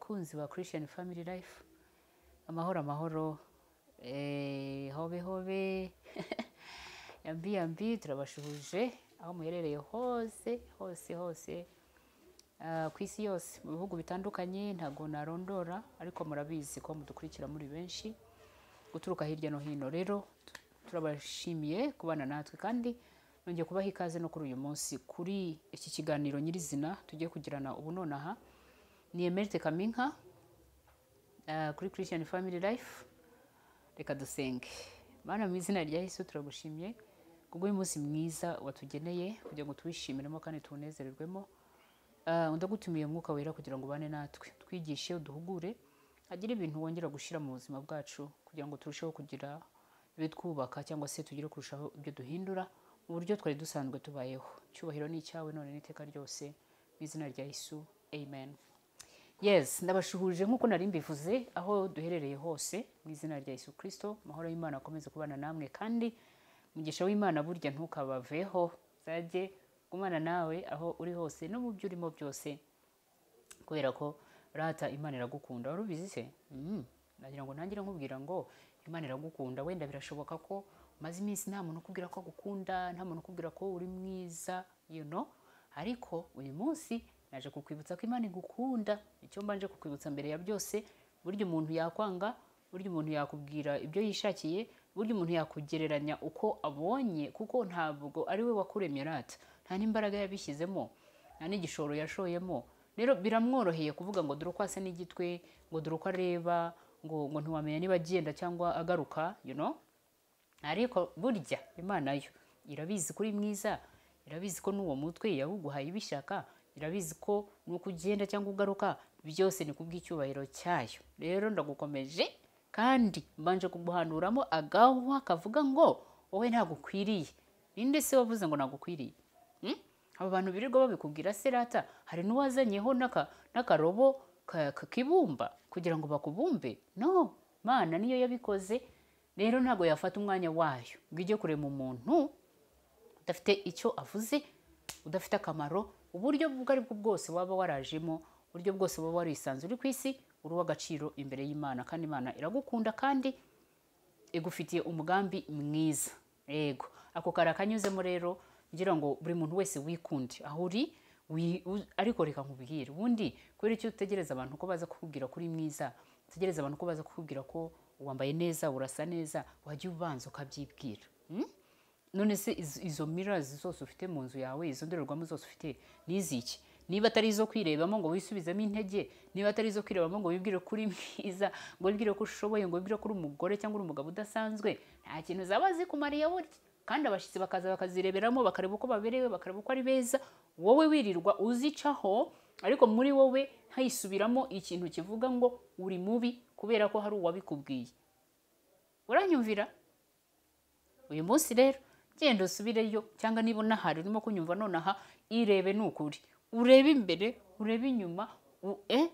Bakunzi ba Christian Family Life, amahoro amahoro, hobe hobe, yambi yambi, turabashuhuje aho muherereye hose hose hose, ku isi yose, mu bihugu bitandukanye, ntago narondora, ariko murabizi ko mudukurikira muri benshi guturuka hirya no hino. Rero turabashimiye kubana natwe, kandi nongeye kubaha ikaze no kuri uyu munsi kuri iki kiganiro nyirizina tugiye kugirana ubu nonaha. Ni Emerite Kaminka kuri Christian Family Life. Reka dusenge. Mana, mu izina rya Yesu, turagushimye kubwo uyu munsi mwiza watugeneye kugira ngo tuwishimiremo kandi tuwunezererwemo. Ndagutumiye Mwuka Wera kugira ngo ubane natwe, twigishe, uduhugure, agire ibintu wongera gushyira mu buzima bwacu kugira ngo turusheho kugira ibitwubaka, cyangwa se tugire kurushaho ibyo duhindura mu buryo twari dusanzwe tubayeho. Icyubahiro ni icyawe none n'iteka ryose, mu izina rya Yesu, amen. Yes, ndabashuhuje nk'uko nari mbivuze, aho duherereye hose, mu izina rya Yesu Kristo. Amahoro y'Imana akomeze kubana namwe, kandi umugisha w'Imana burya ntukabaveho, uzajye gumana nawe aho uri hose no mu byo urimo byose, kubera ko rata Imana iragukunda. Wari ubizi se? Nagira ngo ntangire nkubwira ngo Imana iragukunda. Wenda birashoboka ko umaze iminsi nta muntu ukubwira ko agukunda, nta muntu ukubwira ko uri mwiza, ariko uyu munsi naje kukwibutsa ko Imana igukunda. Icyo mbanje kukwibutsa mbere ya byose, burya umuntu yakwanga, burya umuntu yakubwira ibyo yishakiye, burya umuntu yakugereranya uko abonye, kuko ntabwo ari we wakuremye rata, nta n'imbaraga yabishyizemo, nta n'igishoro yashoyemo. Rero biramworoheye kuvuga ngo dore uko asa n'igitwe, ngo dore uko areba, ngo ntiwamenya niba agenda cyangwa agaruka. Ariko burya Imana yo irabizi ko uri mwiza, irabizi ko n'uwo mutwe yawuguhaye ibishaka, irabizi ko nuko ugenda cyangwa ugaruka byose ni kubw'icyubahiro cyayo. Rero ndagukomeje kandi mbanje kuguhanuramo agahwa kavuga ngo wowe ntabwo ukwiriye. Ninde se wavuze ngo ntabwo ukwiriye? Abo bantu birirwa babikubwira se rata, hari n'uwazanyeho n'akarobo kibumba kugira ngo bakubumbe? No, Mana niyo yabikoze. Rero ntabwo yafata umwanya wayo ngo ijye kurema umuntu udafite icyo avuze, udafite akamaro. Uburyo ubwo ari bwo bwose waba warajemo, uburyo bwose waba warisanze uri ku isi, uri uw'agaciro imbere y'Imana, kandi Imana iragukunda kandi igufitiye umugambi mwiza. Yego, ako kari akanyuzemo. Rero ngira ngo buri muntu wese wikunde aho uri, ariko reka nkubwire, ubundi kubera icyo utegereza abantu ko baza kukubwira ko uri mwiza, utegereza abantu ko baza kukubwira ko wambaye neza, urasa neza, wajya ubanza ukabyibwira? None se izo mirrors zose ufite mu nzu yawe, izo ndorerwamo zose ufite ni iziki, niba atari izo kwirebamo ngo wisubizemo intege, niba atari izo kwirebamo ngo wibwire ko uri mwiza, ngo wibwire ko ushoboye, ngo wibwire ko uri umugore cyangwa uri umugabo udasanzwe? Nta kintu zaba zikumariye burya. Kandi abashyitsi bakaza bakazireberamo, bakareba uko baberewe, bakareba uko ari beza, wowe wirirwa uzicaho, ariko muri wowe hayisubiramo ikintu kivuga ngo uri mubi kubera ko hari uwabikubwiye. Uranyumvira? Uyu munsi rero genda usubireyo, cyangwa niba unahari urimo kunyumva nonaha, irebe ni ukuri, urebe imbere, urebe inyuma,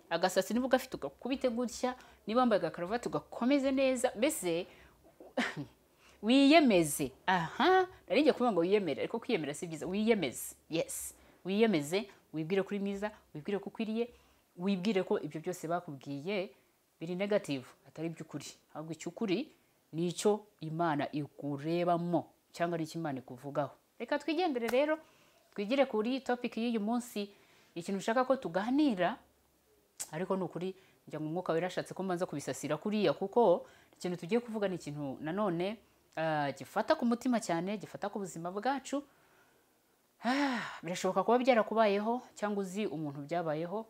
agasatsi niba ugafite ugakubite gutya, niba wambaye agakaruvati ugakomeze neza, mbese wiyemeze. Aha nari ngiye kuvuga ngo wiyemere, ariko kwiyemera si byiza. Wiyemeze, yes, wiyemeze, wibwire ko uri mwiza, wibwire ko ukwiriye, wibwire ko ibyo byose bakubwiye biri negative, atari iby'ukuri, ahubwo icy'ukuri ni icyo Imana ikurebamo cyangwa ari icyo Imana ikuvugaho. Reka twigendere rero, twigire kuri topic y'uyu munsi, ikintu ushaka ko tuganira. Ariko ni ukuri njya mu Mwuka Wera ashatse ko mbanza kubisasira kuriya, kuko ikintu tugiye kuvuga ni ikintu nanone gifata ku mutima cyane, gifata ku buzima bwacu. Birashoboka kuba byarakubayeho cyangwa uzi umuntu byabayeho,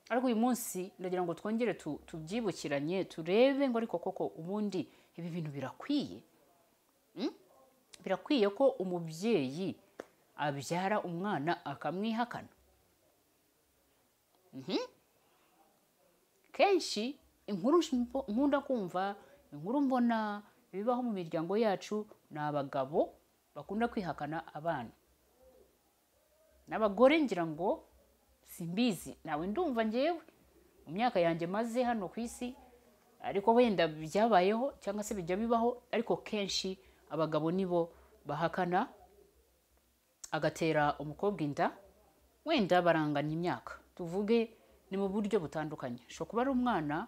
ariko uyu munsi ndagira ngo twongere tubyibukiranye, turebe ngo ariko koko ubundi ibi bintu birakwiye? Birakwiye ko umubyeyi abyara umwana akamwihakana? Kenshi inkuru nkunda kumva, inkuru mbona ibibaho mu miryango yacu, ni abagabo bakunda kwihakana abana n'abagore. Ngira ngo simbizi, nawe ndumva ngewe mu myaka yanjye maze hano ku isi, ariko wenda byabayeho cyangwa se bijya bibaho, ariko kenshi abagabo nibo bahakana, agatera umukobwa inda, wenda baranganya imyaka, tuvuge. Ni mu buryo butandukanye. Ashobora kuba ari umwana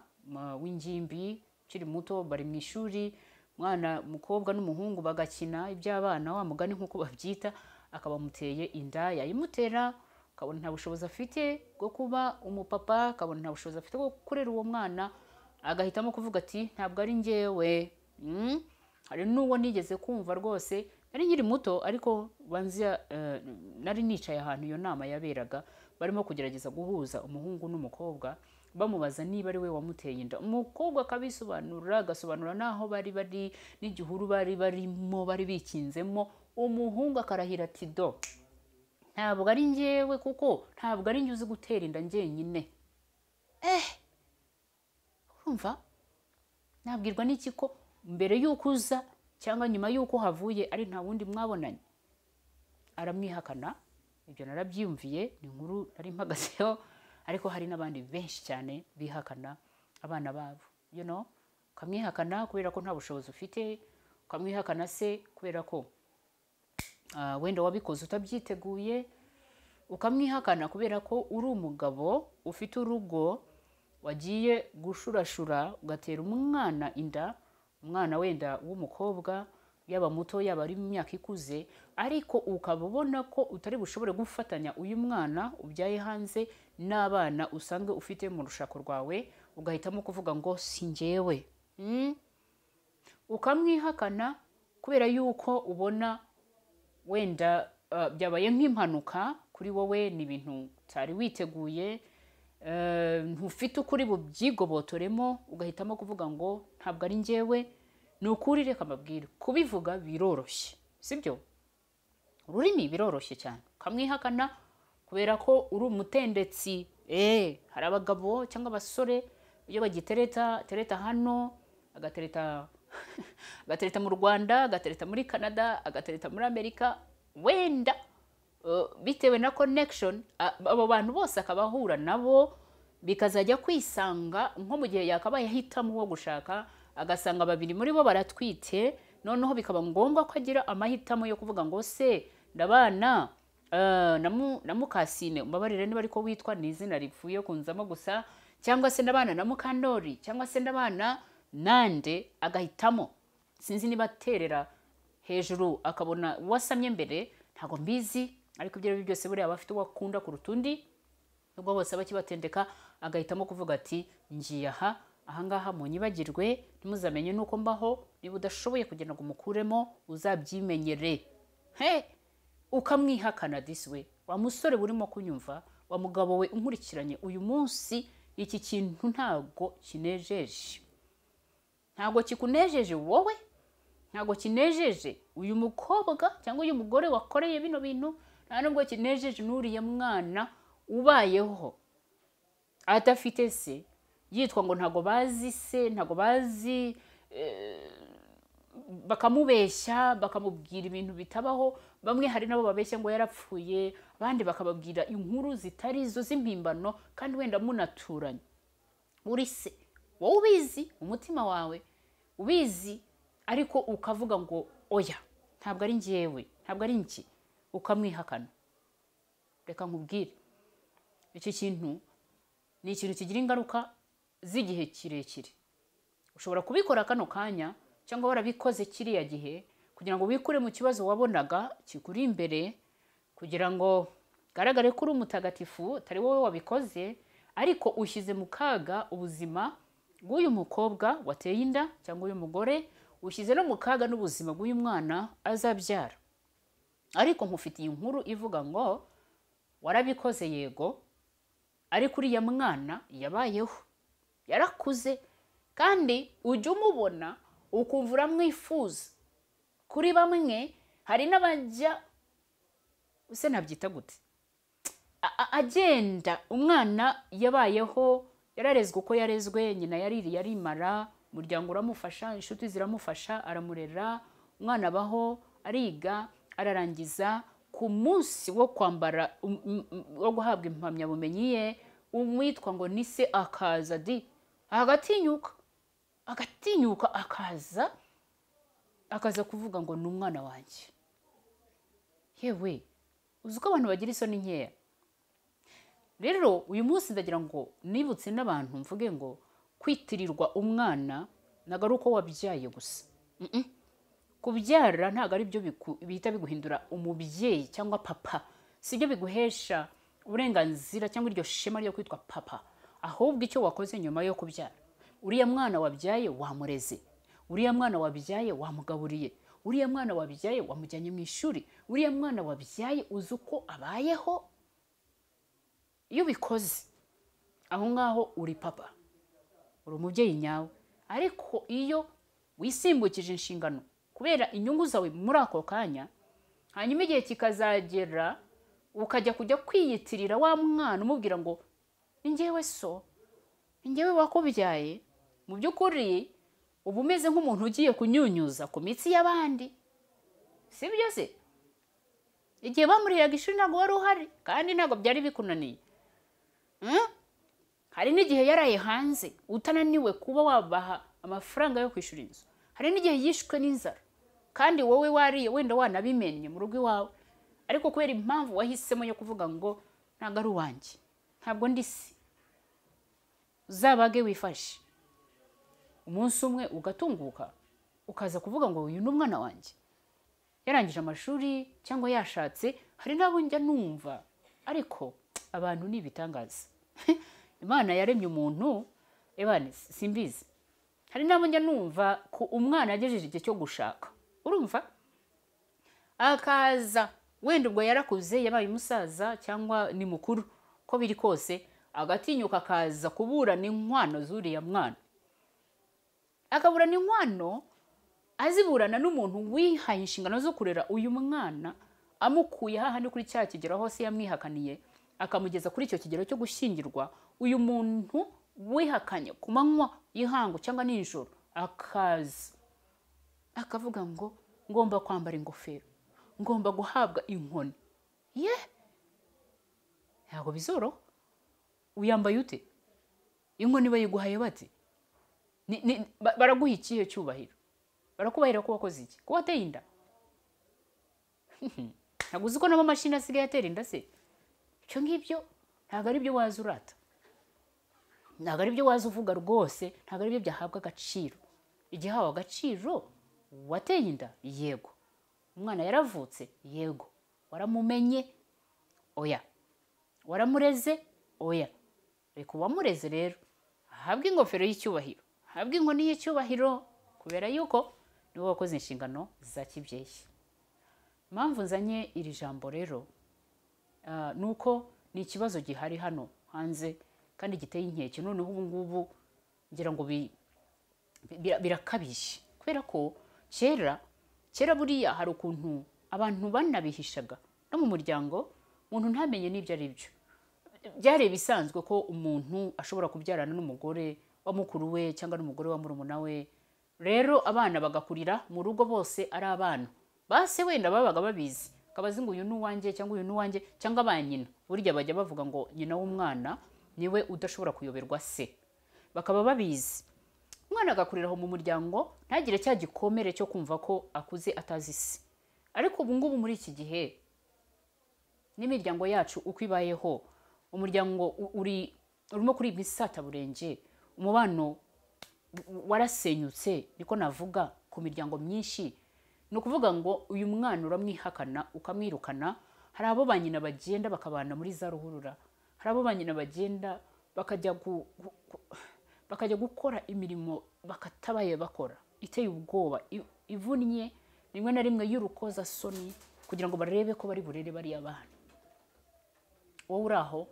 w'ingimbi ukiri muto, bari mu ishuri, umwana umukobwa n'umuhungu bagakina iby'abana, wa mugani nk'uko babyita, akaba amuteye inda. Yayimutera akabona nta bushobozi afite bwo kuba umupapa, akabona nta bushobozi afite bwo kurera uwo mwana, agahitamo kuvuga ati ntabwo ari njyewe. Hari n'uwo nigeze kumva rwose, nari nkiri muto, ariko banza nari nicaye ahantu iyo nama yaberaga, barimo kugerageza guhuza umuhungu n'umukobwa, bamubaza niba ari we wamuteye inda. Umukobwa akabisobanura, agasobanura n'aho bari bari n'igihuru bari barimo, bari bikinzemo. Umuhungu akarahira ati do ntabwo ari njyewe, kuko ntabwo ari njye uzi gutera inda njyenyine. Urumva nabwirwa n'iki ko mbere y'uko uza cyangwa nyuma y'uko havuye ari nta wundi mwabonanye? Aramwihakana. Ibyo narabyiyumviye, ni inkuru nari mpagazeho. Ariko hari n'abandi benshi cyane bihakana abana babo, ukamwihakana kubera ko nta bushobozi ufite, ukamwihakana se kubera ko wenda wabikoze utabyiteguye, ukamwihakana kubera ko uri umugabo ufite urugo wagiye gushurashura ugatera umwana inda, umwana wenda w'umukobwa, yaba muto yaba ari mu myaka ikuze, ariko ukaba ubona ko utari bushobore gufatanya uyu mwana ubyaye hanze n'abana usanzwe ufite mu rushako rwawe, ugahitamo kuvuga ngo si njyewe. Ukamwihakana kubera yuko ubona wenda byabaye nk'impanuka kuri wowe, ni ibintu utari witeguye, ntufite ukuri bubyigobotoremo, ugahitamo kuvuga ngo ntabwo ari njyewe. Ni ukuri, reka mbabwire, kubivuga biroroshye, sibyo? Ururimi biroroshye cyane. Ukamwihakana kubera ko uri umutendetsi. Hari abagabo cyangwa abasore iyo bagitereta, tereta hano, agatereta agatereta mu Rwanda, agatereta muri Canada, agatereta muri Amerika, wenda bitewe na connection, abo bantu bose akabahura nabo, bikazajya kwisanga nko mu gihe yakabaye ahitamo uwo gushaka, agasanga babiri muri bo baratwite. Noneho bikaba ngombwa ko agira amahitamo yo kuvuga ngo se ndabana na Mukasine, umbabarire niba ariko witwa, ni izina ripfuye kunzamo gusa, cyangwa se ndabana na Mukandori, cyangwa se ndabana nande, agahitamo. Sinzi niba aterera hejuru akabona wasamye mbere, ntabwo mbizi, ariko ibyo ari byo byose buriya aba afite uwo akunda kuruta undi, nubwo bose aba akibatendeka, agahitamo kuvuga ati ngiye aha ahangaha munyibagirwe, ntimuzamenye nuko mbaho, niba udashoboye kugira ngo umukuremo uzabyimenyere. He, ukamwihakana this way. Wa musore urimo kunyumva, wa mugabo we unkurikiranye uyu munsi, iki kintu ntabwo kinejeje, ntabwo kikunejeje wowe, ntabwo kinejeje uyu mukobwa cyangwa uyu mugore wakoreye bino bintu, nta nubwo kinejeje n'uriya mwana ubayeho adafite se, yitwa ngo ntabwo bazi se, ntabwo bazi, bakamubeshya, bakamubwira ibintu bitabaho. Bamwe hari nabo babeshya ngo yarapfuye, abandi bakababwira inkuru zitari izo z'impimbano, kandi wenda munaturanye. Uri se wowe ubizi, umutima wawe ubizi, ariko ukavuga ngo oya ntabwo ari njyewe, ntabwo ari njye, ukamwihakana. Reka nkubwire, iki kintu ni ikintu kigira ingaruka z'igihe kirekire. Ushobora kubikora kano kanya cyangwa warabikoze kiriya gihe kugira ngo wikure mu kibazo wabonaga kikuri imbere, kugira ngo garagare ko uri umutagatifu atari wowe wabikoze, ariko ushyize mu kaga ubuzima bw'uyu mukobwa wateye inda cyangwa uyu mugore, ushyize no mu kaga n'ubuzima bw'uyu mwana azabyara. Ariko nkufitiye inkuru ivuga ngo warabikoze yego, ariko uriya mwana yabayeho, yarakuze, kandi ujya umubona ukumva uramwifuza. Kuri bamwe hari n'abajya, ese nabyita gute, agenda umwana yabayeho, yararezwe uko yarezwe, nyina yaririye arimara, umuryango uramufasha, inshuti ziramufasha, aramurera, umwana abaho, ariga, ararangiza. Ku munsi wo kwambara, wo guhabwa impamyabumenyi ye, umwitwa ngo ni se akaza di, agatinyuka, agatinyuka akaza, akaza kuvuga ngo ni umwana wanjye. Yewe, uzi ko abantu bagira isoni nkeya. Rero uyu munsi ndagira ngo nibutse n'abantu mvuge ngo kwitirirwa umwana ntabwo ari uko wabyaye gusa. Kubyara ntabwo ari byo bihita biguhindura umubyeyi cyangwa papa, si byo biguhesha uburenganzira cyangwa iryo shema ryo kwitwa papa, ahubwo icyo wakoze nyuma yo kubyara. Uriya mwana wabyaye wamureze, uriya mwana wabyaye wamugaburiye, uriya mwana wabyaye wamujyanye mu ishuri, uriya mwana wabyaye uzi uko abayeho. Iyo ubikoze aho ngaho uri papa, uri umubyeyi nyawe. Ariko iyo wisimbukije inshingano kubera inyungu zawe muri ako kanya, hanyuma igihe kikazagera ukajya kujya kwiyitirira wa mwana umubwira ngo ni njyewe so, ni njyewe wakubyaye, mu by'ukuri uba umeze nk'umuntu ugiye kunyunyuza ku mitsi y'abandi. Si byo se? Igihe bamuriraga ishuri ntabwo wari uhari, kandi ntabwo byari bikunaniye. Hari n'igihe yaraye hanze utananiwe kuba wabaha amafaranga yo kwishyura inzu. Hari n'igihe yishwe n'inzara kandi wowe wariye wenda wanabimennye mu rugo iwawe, ariko kubera impamvu wahisemo yo kuvuga ngo ntabwo ari uwanjye, ntabwo ndi se, uzabage wifashe. Umunsi umwe ugatunguka ukaza kuvuga ngo uyu ni umwana wanjye, yarangije amashuri cyangwa yashatse. Hari n'abo njya numva, ariko abantu ni ibitangaza. Imana yaremye umuntu, ebane simbizi. Hari n'abo njya numva ko umwana agejeje igihe cyo gushaka, urumva akaza wenda ubwo yarakuze yabaye umusaza cyangwa ni mukuru, ko biri kose agatinyuka akaza kuburana inkwano z'uriya mwana, akaburana inkwano aziburana n'umuntu wihaye inshingano zo kurera uyu mwana, amukuye hahandi kuri cya kigero hose yamwihakaniye, akamugeza kuri icyo kigero cyo gushyingirwa. Uyu muntu wihakanye ku manywa y'ihangu cyangwa nijoro akaza akavuga ngo ngomba kwambara ingofero, ngomba guhabwa inkoni. Ye, ntabwo bizoroha. Uyambaye ute? Inkoni bayiguhaye bate? Baraguha ikihe cyubahiro? Barakubahira ko wakoze iki? Ko wateye inda? Ntabwo uzi ko n'amamashini asigaye atera inda se? Ibyo ngibyo ntabwo ari byo waza urata, ntabwo ari byo waza uvuga rwose, ntabwo ari byo byahabwa agaciro. Igihawe agaciro, wateye inda, yego. Umwana yaravutse, yego. Waramumenye, oya. Waramureze, oya. Reka uwamureze rero ahabwe ingofero y'icyubahiro, ahabwe inkoni y'icyubahiro, kubera yuko niwe wakoze inshingano za kibyeyi. Impamvu nzanye iri jambo rero nuko ni ikibazo gihari hano hanze kandi giteye inkeke. Noneho ubu ngubu ngira ngo birakabije, kubera ko kera buriya hari ukuntu abantu banabihishaga no mu muryango, umuntu ntamenye n'ibyo ari byo. Byari bisanzwe ko umuntu ashobora kubyarana n'umugore wa mukuru we cyangwa n'umugore wa murumuna we, rero abana bagakurira mu rugo bose ari abana base, wenda babaga babizi, akabazi ngo uyu ni uwanjye cyangwa uyu ni uwanjye cyangwa ba nyina. Burya bajya bavuga ngo nyina w'umwana niwe udashobora kuyoberwa se, bakaba babizi. Umwana agakurira aho mu muryango ntagire cya gikomere cyo kumva ko akuze atazi se. Ariko ubu ngubu muri iki gihe n'imiryango yacu uko ibayeho, umuryango urimo kuribwa isataburenge, umubano warasenyutse, niko navuga ku miryango myinshi. Ni ukuvuga ngo uyu mwana uramwihakana ukamwirukana. Hari abo ba nyina bagenda bakabana muri za ruhurura, hari abo ba nyina bagenda bakajya gukora imirimo bakatabaye bakora iteye ubwoba, ivunnye rimwe na rimwe y'urukozasoni, kugira ngo barebe ko bari burere bariya bana. Wowe uri aho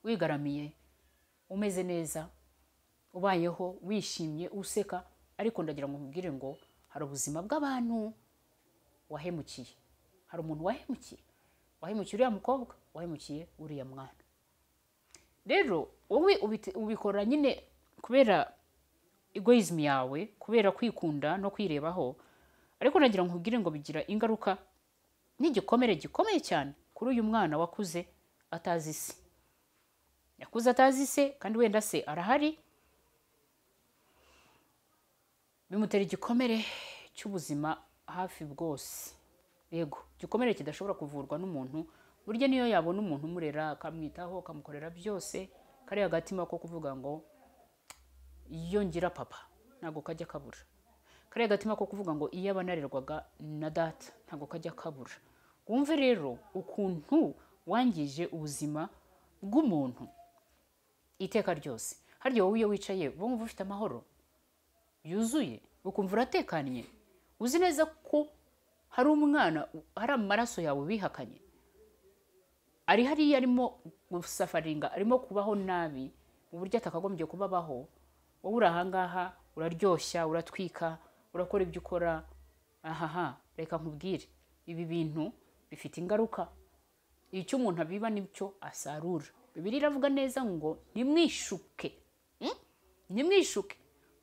wigaramiye, umeze neza, ubayeho wishimye, useka, ariko ndagira ngo nkubwire ngo hari ubuzima bw'abantu wahemukiye. Hari umuntu wahemukiye, wahemukiye uriya mukobwa, wahemukiye uriya mwana. Rero wowe ubikora nyine kubera egoism yawe, kubera kwikunda no kwirebaho, ariko nagira ngo nkubwire ngo bigira ingaruka n'igikomere gikomeye cyane kuri uyu mwana wakuze atazi se. Yakuze atazi se kandi wenda se arahari, bimutera igikomere cy'ubuzima hafi bwose. Yego, igikomere kidashobora kuvurwa n'umuntu Burya niyo yabona umuntu umurera akamwitaho akamukorera byose, kariya agatima ko kuvuga ngo iyo ngira papa ntabwo kajya kabura. Kariya agatima ko kuvuga ngo iyo abanarerwaga na data ntabwo kajya kabura. Wumve rero ukuntu wangije ubuzima bw'umuntu iteka ryose. Harya wowe iyo wicaye wumva ufite amahoro yuzuye, ukumva uratekanye, uzi neza ko hari umwana, hari amaraso yawe bihakanye, ari hariya arimo gusafaringa, arimo kubaho nabi mu buryo atakagombye kubabaho. Wowe uri ahangaha uraryoshya, uratwika, urakora ibyo ukora. Ahaha, reka nkubwire, ibi bintu bifite ingaruka. Icyo umuntu abiba nicyo asarura. Bibiliya iravuga neza ngo ntimwishuke, ntimwishuke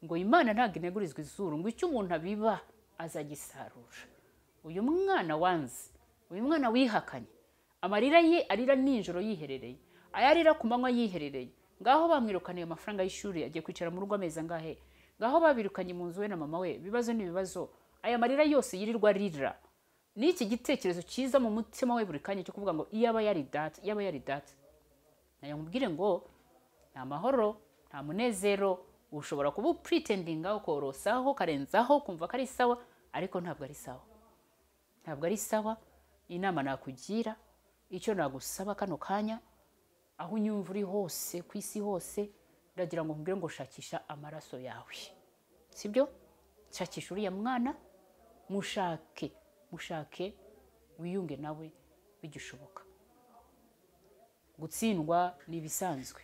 ngo Imana ntabwo inegurizwa izuru, ngo icyo umuntu abiba azagisarura. Uyu mwana wanze, uyu mwana wihakanye, amarira ye arira nijoro yiherereye, ayarira ku manywa yiherereye. Ngaho bamwirukaniye amafaranga y'ishuri, agiye kwicara mu rugo amezi angahe? Ngaho babirukanye mu nzu we na mama we, ibibazo n'ibibazo. Aya marira yose yirirwa arira, n'iki gitekerezo cyiza mu mutima we buri kanya cyo kuvuga ngo iyaba yari data, iyaba yari data. Nayo nkubwire ngo nta mahoro, nta munezero. Ushobora kuba upretendinga, ukorosaho, ukarenzaho, kumva ko ari sawa, ariko ntabwo ari sawa. Ntabwo ari sawa. Inama nakugira, icyo nagusaba kano kanya, aho unyumva uri hose ku isi hose, ndagira ngo nkubwire ngo shakisha amaraso yawe, sibyo? Shakisha uriya mwana, mushake, mushake wiyunge nawe bigishoboka. Gutsindwa ni ibisanzwe,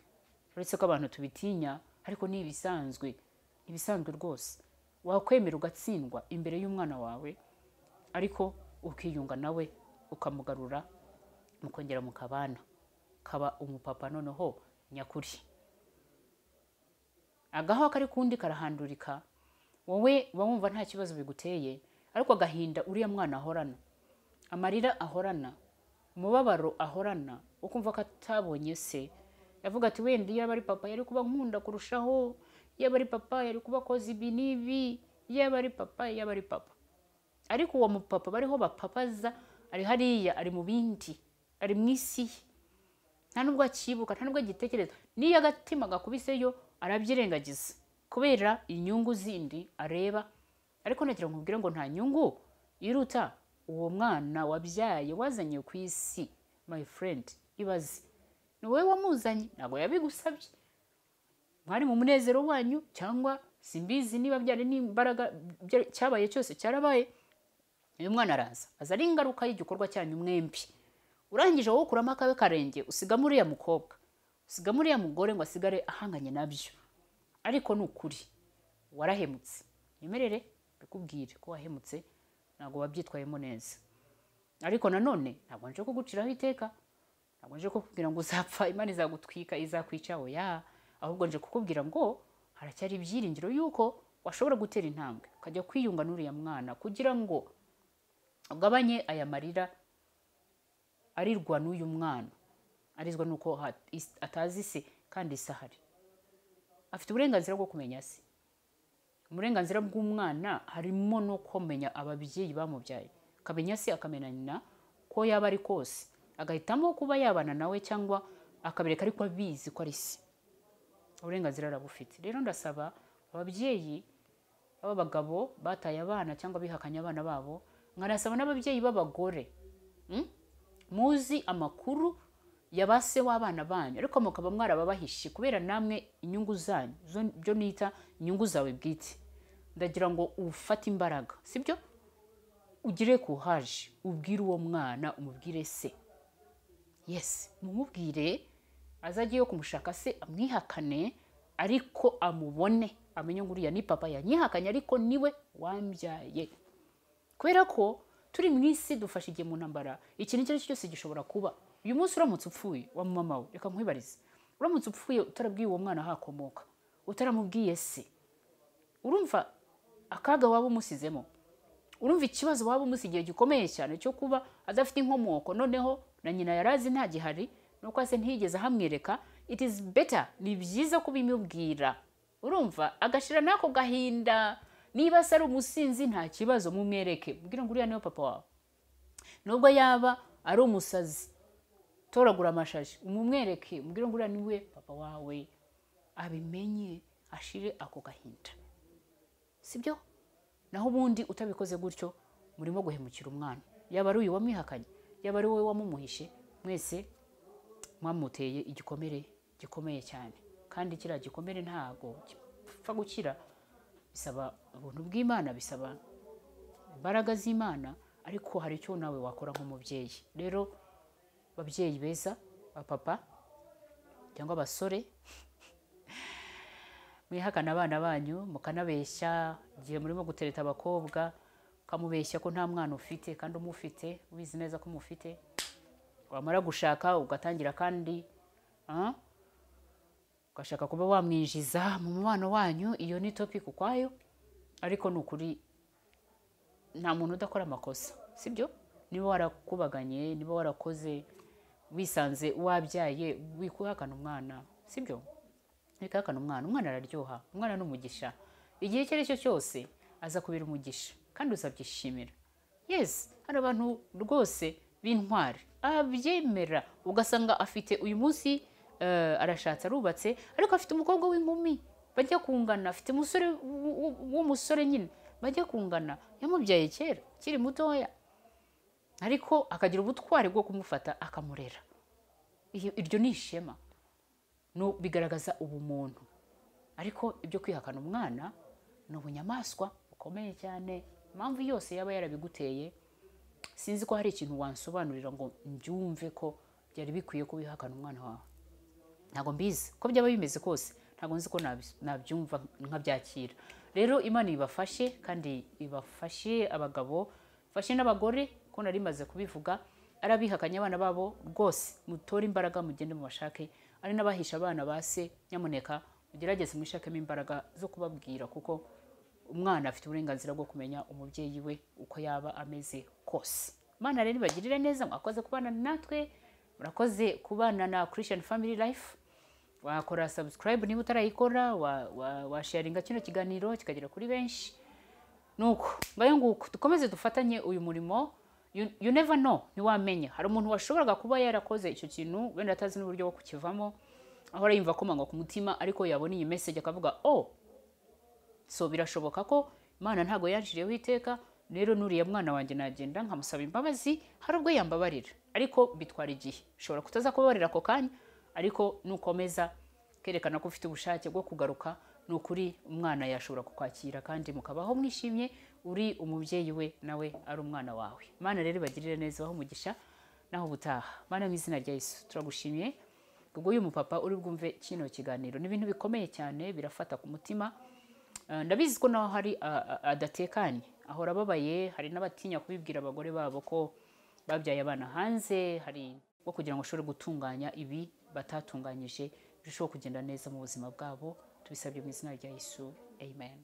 uretse ko abantu tubitinya, ariko ni ibisanzwe, ni ibisanzwe rwose. Wakwemera ugatsindwa imbere y'umwana wawe, ariko ukiyunga nawe, ukamugarura, mukongera mukabana, kaba umupapa noneho nyakuri. Agaho kari kundi karahandurika, wowe uba wumva nta kibazo biguteye, ariko agahinda uriya mwana ahorana, amarira ahorana, umubabaro ahorana, ukumva ko atabonye se. Yavuga ati wenda iyo ari papa yari kuba nkunda kurushaho, iyo ari papa yari kuba akoze ibi n'ibi, iyo ari papa, iyo ari papa. Ariko uwo mupapa bariho bapapaza, ari hariya, ari mu bindi, ari mu isi ye, nta nubwo akibuka, nta nubwo agitekereza. N'iyo agatima gakubiseyo arabyirengagiza kubera inyungu zindi areba. Ariko nagira ngo nkubwire ngo nta nyungu iruta uwo mwana wabyaye wazanye ku isi. My friend, ibaze, ni wowe wamuzanye, ntabwo yabigusabye. Mwari mu munezero wanyu, cyangwa simbizi niba byari n'imbaraga, cyabaye cyose cyarabaye. Uyu mwana araza, aza ari ingaruka y'igikorwa cyanyu mwembi. Urangije wowe ukuramo akawe karenge, usigamo uriya mukobwa, usigamo uriya mugore ngo asigare ahanganye nabyo. Ariko ni ukuri warahemutse, nyemerere mbikubwire ko wahemutse, ntabwo wabyitwayemo neza. Ariko nanone ntabwo nje kuguciraho iteka, ntabwo nje kukubwira ngo uzapfa, Imana izagutwika, izakwica, oya. Ahubwo nje kukubwira ngo haracyari ibyiringiro yuko washobora gutera intambwe ukajya kwiyunga n'uriya mwana, kugira ngo ugabanye aya marira arirwa n'uyu mwana, arizwa nuko atazi se kandi se ahari. Afite uburenganzira bwo kumenya se. Uburenganzira bw'umwana harimo no kumenya ababyeyi bamubyaye, akamenya se, akamenya nyina, ko yaba ari kose, agahitamo kuba yabana nawe cyangwa akabereka ariko abizi ko ari se. Uburenganzira arabufite. Rero ndasaba ababyeyi b'abagabo bataye abana cyangwa bihakanye abana babo, nkanasaba n'ababyeyi b'abagore, muzi amakuru ya ba se w'abana banyu, ariko mukaba mwarababahishe kubera namwe inyungu zanyu, byo nita inyungu zawe bwite. Ndagira ngo ufate imbaraga, sibyo? Ugire courage, ubwire uwo mwana, umubwire se. Yes, mumubwire azajye yo kumushaka se, amwihakane, ariko amubone, amenye ngo uriya ni papa yanyihakanye, ariko niwe wambyaye. Kubera ko turi mu isi, dufashe igihe mu ntambara, ikintu icyo ari cyo cyose gishobora kuba. Uyu munsi uramutse upfuye wa mama we, reka nkwibarize, uramutse upfuye utarabwiye uwo mwana hakomoka, utaramubwiye se, urumva akaga waba umusizemo, urumva ikibazo waba umusigiye gikomeye cyane cyo kuba adafite inkomoko, noneho na nyina yarazi nta gihari, nuko se ntiyigeze ahamwereka. It is better, ni byiza kubimubwira, urumva agashira nako gahinda. Niba se ari umusinzi nta kibazo, mumwereke, mubwire ngo uriya niwe papa wawe. Nubwo yaba ari umusazi Toragura amashashi umumwereke, umubwire ngo uriya niwe papa wawe, abimenye, ashire ako gahinda, sibyo? Naho ubundi utabikoze gutyo murimo guhemukira umwana, yaba ari uyu wamwihakanye, yaba ari wowe wamumuhishe, mwese mwamuteye igikomere gikomeye cyane. Kandi kiriya gikomere ntago gipfa gukira, bisaba ubuntu bw'Imana, bisaba imbaraga z'Imana, ariko hari icyo nawe wakora nk'umubyeyi. Rero babyeyi beza, bapapa cyangwa abasore, mwihakana abana banyu, mukanabeshya igihe murimo gutereta abakobwa, ukamubeshya ko nta mwana ufite kandi umufite, ubizi neza ko umufite. Wamara gushaka ugatangira kandi ugashaka kuba wamwinjiza mu mubano wanyu, iyo ni topic ukwayo. Ariko ni ukuri nta muntu udakora amakosa, sibyo? Niba warakubaganye, niba warakoze wisanze wabyaye, wikuhakana umwana, sibyo? Wikuhakana umwana, umwana araryoha, umwana ni umugisha. Igihe icyo ari cyo cyose aza kubera umugisha kandi uzabyishimira. Yes, hari abantu rwose b'intwari abyemera, ugasanga afite uyu munsi arashatse, arubatse, ariko afite umukobwa w'inkumi bajya kungana, afite umusore w'umusore nyine bajya kungana, yamubyaye kera akiri mutoya, ariko akagira ubutwari bwo kumufata akamurera. Iryo ni ishema, bigaragaza ubumuntu. Ariko ibyo kwihakana umwana ni ubunyamaswa bukomeye cyane. Impamvu yose yaba yarabiguteye, sinzi ko hari ikintu wansobanurira ngo mbyumve ko byari bikwiye ko wihakana umwana wawe. Ntabwo mbizi ko byaba bimeze kose, ntabwo nzi ko nabyumva nkabyakira. Rero Imana ibafashe, kandi ibafashe abagabo, ifashe n'abagore, ko nari maze kubivuga, arabihakanye abana babo rwose, mutore imbaraga mugende mubashake, ari n'abahisha abana ba se, nyamuneka mugerageze mwishakemo imbaraga zo kubabwira, kuko umwana afite uburenganzira bwo kumenya umubyeyi we uko yaba ameze kose. Imana rero ibagirire neza, mwakoze kubana natwe, murakoze kubana na Christian Family Life. Wakora subscribe niba utarayikora, washaringa kino kiganiro kikagera kuri benshi. Nuko ngayo nguko dukomeze dufatanye uyu murimo. You never know, ntiwamenya. Hari umuntu washoboraga kuba yarakoze icyo kintu wenda atazi n'uburyo bwo kukivamo, ahora yumva komangwa ku mutima, ariko yabona iyi message akavuga oh, so birashoboka ko Imana ntago yanjiriyeho iteka, rero nuriya mwana wanjye nagenda nkamusaba imbabazi, hari ubwo yambabarira, ariko bitwara igihe. Ushobora kutaza kubabarira ako kanya, ariko nukomeza kerekana ko ufite ubushake bwo kugaruka, ni ukuri umwana yashobora kukwakira kandi mukabaho mwishimye, uri umubyeyi we nawe ari umwana wawe. Imana rero ibagirire neza, bahe umugisha naho ubutaha. Mana mu izina rya Yesu turagushimiye ubwo uyu mupapa uri bwumve kino kiganiro. Ni ibintu bikomeye cyane, birafata ku mutima. Ndabizi ko naho hari adatekanye, ahora ababaye, hari n'abatinya kubibwira abagore babo ko babyaye abana hanze, hari bwo kugira ngo ushobore gutunganya ibi batatunganyije, birushaho kugenda neza mu buzima bwabo. Tubisabye mu izina rya Yesu, amen.